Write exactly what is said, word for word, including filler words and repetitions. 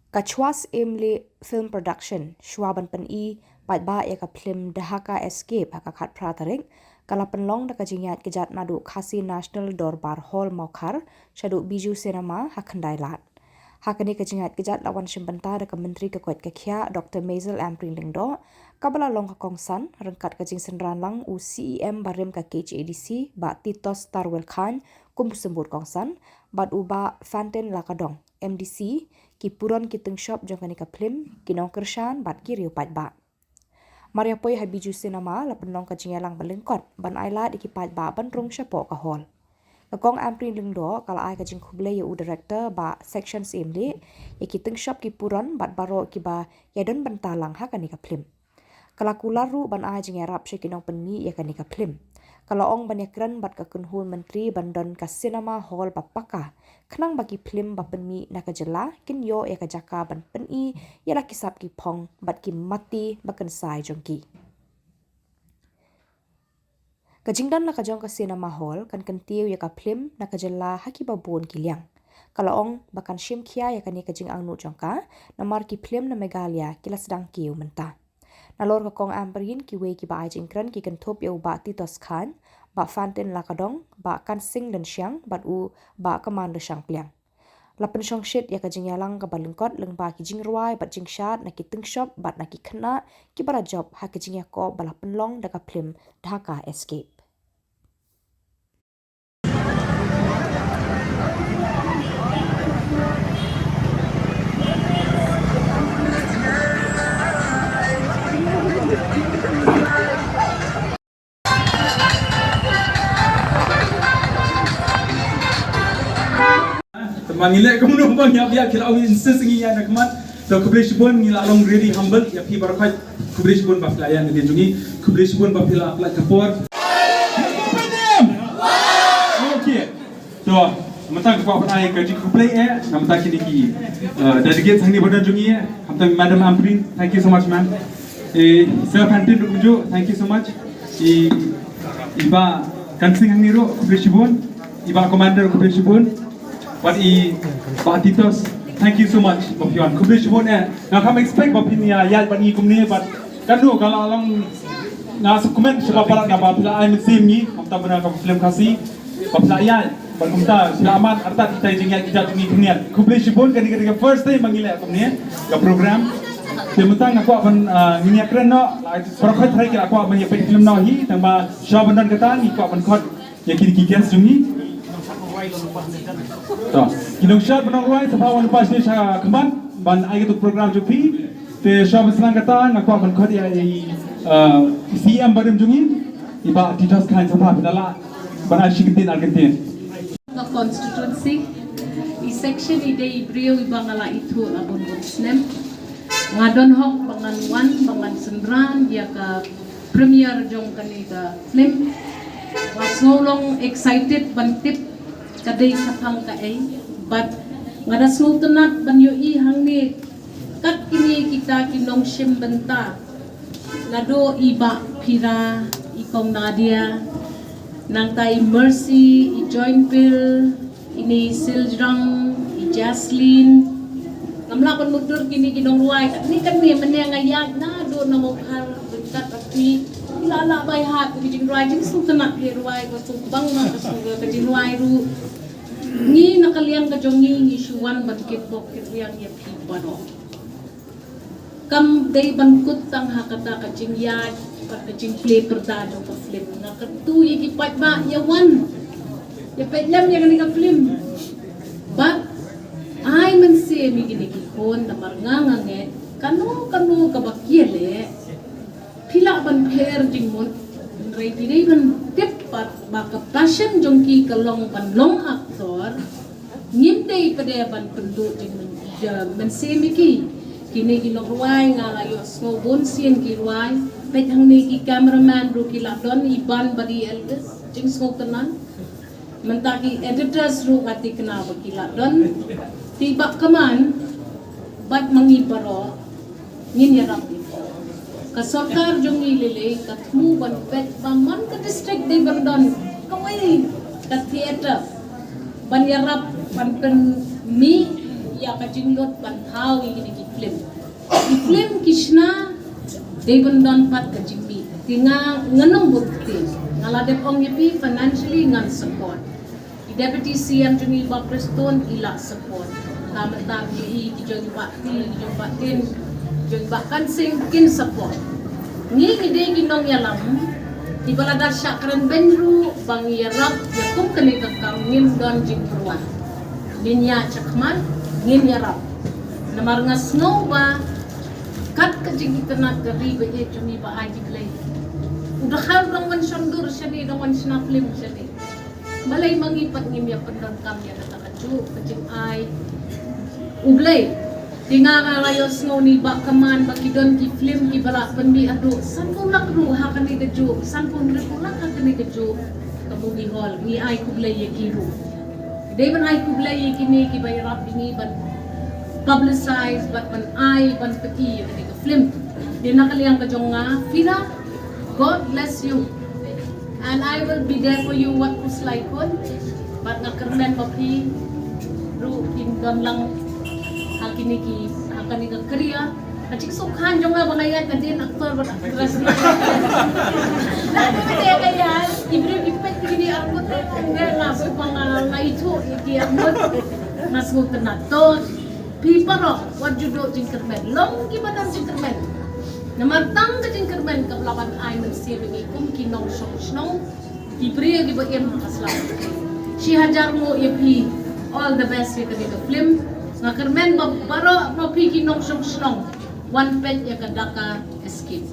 Ka Chwas Emli Film Production, shuwa ban pyni paidbah ïa ka phlim Dhaka Escape ha ka khatphra tarik, ka la pynlong da ka jingïaid kjat naduh Khasi National Dorbar Hall Mawkhar shaduh Bijou Cinema ha Khyndai Lad. Ha kane ka jingïaid kjat la wan shim bynta da ka Myntri ka koit ka khiah Doctor Maisel Ampareen Lyngdoh, kaba la long ka kongsan ryngkat ka jingsynran lang u C E M barim ka K H A D C Bah Titos Tarwel Chyne kum u symbud kongsan, bad u Bah Fantin Lakadong, M D C, ki puron ki tyngshop jong kane ka phlim, ki nongkyrshan bad ki riew paidbah. Mar ïa poi ha Bijou Cinema la pynlong ka jingïalang ba lyngkot ban ai lad ïa ki paidbah ban rung shapoh ka hall. Ka Kong Ampareen Lyngdoh ka la ai ka jingkhublei ïa u director Bah Section Syiem Lieh, ïa ki tyngshop ki puron bad baroh kiba ïadon bynta lang ha kane ka phlim. Ka la kular ruh ban ai jingïarap sha ki nongpynmih ïa kane ka phlim. Ka la ong ban ïakren bad ka kynhun myntri ban don ka cinema hall ba paka, khnang ba ki phlim ba pynmih na ka jylla kin ïoh ïa ka jaka ban pyni ïa la ki sap ki phong bad ki mati ba kynsai jong ki. Ka jingdon la ka jong ka cinema hall kan kyntiew ïa ka phlim na ka jylla ha kiba bun ki liang. Ka la ong ba kan shim khia ïa kane ka jingangnud jong ka, namar ki phlim na Meghalaya ki la sdang kiew mynta. Nalor ka Kong Ampareen, kiwei kiba ai jingkren ki kynthup ïa u Bah Titos Chyne, Bah Fantin Lakadong, Bah Kansing Lynshiang bad u Bah Commander Shangpliang. La pynshongshit ïa ka jingïalang kaba lyngkot lyngba ki jingrwai bad jingshad na ki tyngshop bad na ki khynnah kiba la jop ha ka jingïakop ba la pynlong da ka phlim Dhaka Escape. Te ma ngi leh kumno ba ngi ïa ki la ong insist ngi ïa na khmat. To khublei shibun, ngi la long really humble ïa phi baroh khoit. Khublei shibun ba phi la ïa na dien jong ngi. Khublei shibun ba phi la pynlait ka por. Okay. To, mynta ka kwah ban ai ka jingkhublei eh, na mynta kine ki, uh, delegates hangne ba don jong ngi eh. Khamtam Madam Ampareen, thank you so much, ma'am. Eh, Sir Fantin ruh kumjuh, thank you so much. I, i Bah Kansing hangne ruh, khublei shibun. I Bah Commander, khublei shibun. Bad i Bah Titos, thank you so much. Ba phi wan, khublei shibun eh. Nga kam expect ba phin ïa ïaid bad ngi kumne, bad katno ka la long, nga sngewkmen sha ba palat naba phi la ai mynsiem ngi, khamtam bynta ka film Khasi. Ba phi la ïaid bad kumta phi la mad artat kita i jingïaid kita jong ngi khyndiat. Khublei shibun, kane ka dei ka first time ba ngi leh kumne ka program. Te mynta nga kwah ban, ah, ngin ïakren noh, la baroh khoit hynrei ki la kwah ban ïa peit film noh hi, tangba shuwa ban don kata ngi kwah ban khot ïa kine ki guest jong ngi. To, ki nongshad ba nongrwai, sngewbha wan lypa sha khmat ban ai katu ka program jong phi. Te shuwa ban sdang kata nga kwah ban khot ïa i, uh, i C E M barim jong ngi, i Bah Titos Chyne, sngewbha phi da lah ban ai shi kyntien ar kyntien. Ka constituency, i section i dei i briew iba nga la ithuh la bun bun snem. Nga don hok ba ngan wan, ba ngan synran ïa ka premiere jong kane ka film. Nga sngew long excited ban tip ka dei shaphang kaei, bad nga da sngewtynnat ban ïohi hangne kat kine kita ki nongshim bynta, naduh i Bah Phira, i Kong Nadia, nangta i Mercy, i Joinpil, ine i Siljrong, i Jaslyn. Ngam lah ban mutdur kine ki nongrwai. Katne katne mynne nga ïaid naduh na Mawkhar ryngkat bad phi. Ki la lah bai hat ki jingrwai, jingsngewtynnat ki rwai, ka sngewbang ma ka sngewbang ka jingrwai ruh. Ngi na ka liang ka jong ngi ngi shu wan ban kitbok kitrwiang ïa phi baroh. Kam dei ban kut tang ha kata ka jingïaid bad ka jingplie pyrda jong ka film. Nga kyntu ïa ki paidbah ïa wan, ïa peit lem ïa kane ka film. Bad ai mynsiem ïa kine ki khun namar nga nga ngeit kano kano kaba ki ïaleh phi lah ban pher jingmut. Hynrei phi dei ban tip pat ba ka passion jong ki ka long ban long actor. Ngim dei pat de ban pynduh jingmyn-, ja, mynsiem ïa ki. Kine ki nongrwai nga la ïohsngew bun sien ki rwai. Peit hangne ki cameraman ruh ki la don, i Ban bad i Elvis. Jingsngewtynnat. Mynta ki editors ruh nga thikna ba ki la don. Te Bah Kaman bad ma ngi baroh ngin ïarap ïa ka sorkar jong ngi lei ka thmu ban peit ba man ka district dei ban don kawei ka theater ban ïarap ban pynmih Ïa ka jinglut ban thaw ïa kine ki film. Ki film ki shna dei ban don pat ka jingmih. Te nga, nga nang bud te. Nga la dep ong ïa phi, financially ngan support. I Deputy C M jong ngi Bah Prestone i la support. Ka mynta ki, ki jong i Bah Tin, ki jong i Bah Tin, ki jong i Bah Kan Singh kin support. Ngi, ngi dei ki nongïalam kiba lada shah kren beiñ ruh ba ngi ïarap ïa kum kane ka kam, ngim don jingpyrwan. Ngin ïa chakhmat, ngin ïarap. Namar nga sngew ba kat ka jingitynnad ka ri ba ïeit jong ngi ba ai ki Blei. U dkhar dang wan shon dur shane, dang wan shna film shane. Balei ma ngi pat ngim ïa pyndonkam ïa kata kajuh ka jingai U Blei? Te nga, nga la ïohsngew na i Bah Kaman ba ki don ki film kiba la pynmih haduh sanphew lak ruh ha kane kajuh, sanphew hynriewphew lak ha kane kajuh ka movie hall. Ngi ai khublei ïa ki ruh. Dei ban ai khublei ïa kine kiba ïarap ïa ngi ban publicize bad ban ai ban pyni ïa kane ka film. Te na ka liang ka jong nga, Fira, God bless you. And I will be there for you, wat khuslai khun. Bad nga kyrmen ba phi ruh phin don lang ha kine ki, ha kane ka career. Ka jingsngewkhan jong nga ba nga ïaid na dien actor bad actress. Lada ka dei ka ïaid, i briew ki peit kine ar ngut, nga sngewkhan, nga ithuh ïa ki ar ngut. Nga sngewtynnat to. Phi baroh wat ju duh jingkyrmen, long kiba don jingkyrmen. Namar tang ka jingkyrmen ka la ban ai mynsiem ïa ngi kum ki nongshong shnong, ki briew kiba im ha ka sla. Shi hajar nguh ïa phi. All the best ïa kane ka film. Nga kyrmen ba baroh ma phi ki nongshong shnong wan peit ïa ka DACA scheme.